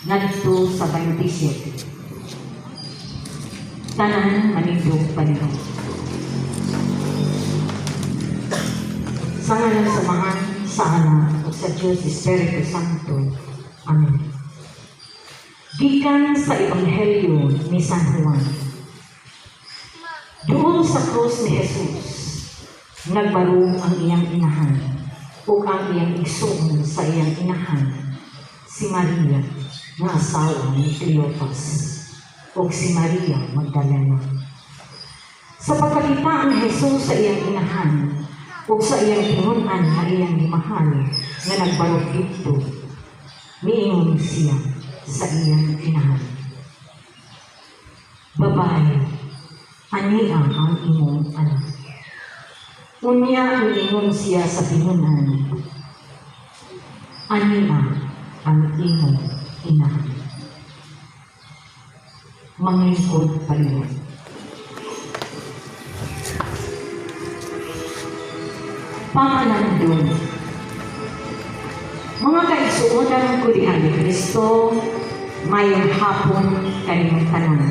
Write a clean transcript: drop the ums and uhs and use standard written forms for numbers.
ngadto sa 27. Tanan manindog palihog. Sa ngalan sa Amahan, sa Anak, ug sa Diyos Espiritu Santo. Amen. Gikan sa Ebanghelyo ni San Juan. Duol sa krus ni Jesus, nagbarog ang iyang inahan ug ang iyang igsoon sa iyang inahan, si Maria nga asawa ni Cleopas, ug si Maria Magdalena. Sa pagkakita ni Jesus sa iyang inahan ug sa iyang tinun-an nga iyang gimahal nga nagbarog didto, miingon siya sa iyang inahan, "Babae, ania ang imong anak." Unya miingon siya sa tinun-an, "Ania ang imong inahan." Manglingkod palihog. Pamalandong. Mga kaigsuonan ko diha ni Kristo, mayong hapon kaninyong tanan.